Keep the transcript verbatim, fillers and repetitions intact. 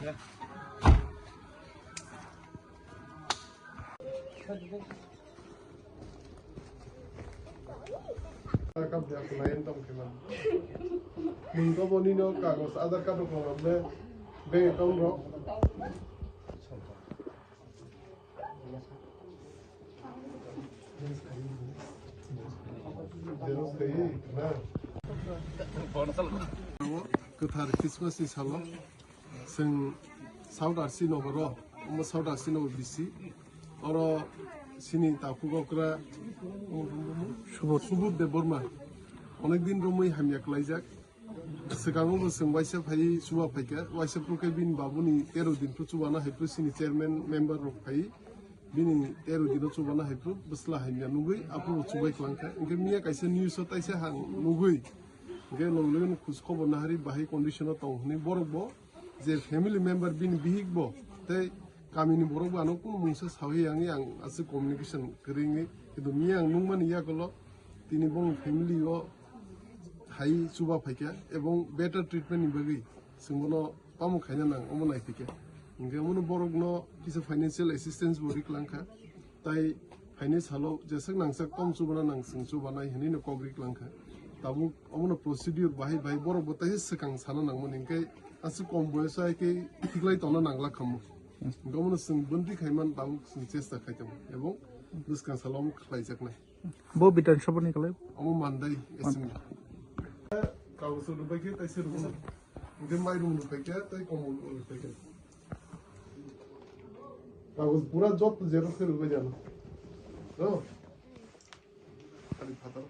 Aadhaar card dia kulayan tong khe man. Nung to bo nino kagos Aadhaar card rok rok le bank account rok. Xerox khai na. Kwthar Christmas ni salo. Chwng South R C nogoro, omo South R C nogo bisi. Oro sini takhuk okra Subodh, Subodh Debbarma. Onek din romwi hamya klaijak. Swkango bo chwng waisa phai chuba phaikha. Waisa phuru khe bini babuni tero din phuru chubana hai phuru sini chairman member rok phai. Bini tero dino chubana hai phuru bwsla hamya nugwi aphuru chubai klangkha. Hinkhe miya kaisa news o taisa hang nugwi. Hinkhe logi logi no khus khobor nahari bahai condition o tong hwnwi borok bo je family member bini bihik bo tei kamini borok bo ano kunu mungsa sawi yangwi ang aswk communication kwrwi wngwi, kintu miya ang nukmani yagulo tini bongni family o hai chuba phaikha ebong better treatment ni bagwi chwng bono tamo khaina nang omo naiphaikha. Hinkhe omono borokno kisa financial assistance bo riklang kha. Tai phaini salo jeswk nangsak tom chubana nang chwng chubanai hinwi no kok ri klangkha. Tabuk omono procedure bahai bahai borok bo taisa swkang sana nangmani hinkhe aswk kom boyoso hai khe tiklai tongna nangla khamu. Hinkhe omono chwng bwntwi khaiman tabuk chwng chesta khai tongo ebong bwskang salo omo khlaijaknai. Bo Bidhan Sabha ni kwlai? Omo Mandai assembly. Kagos rwbai khe taisa rwmano. Hinkhe mairum rwbai khe tai komol rwbai khe. Kagos pura jot xerox khe rwbai jana. No? Khali phatar.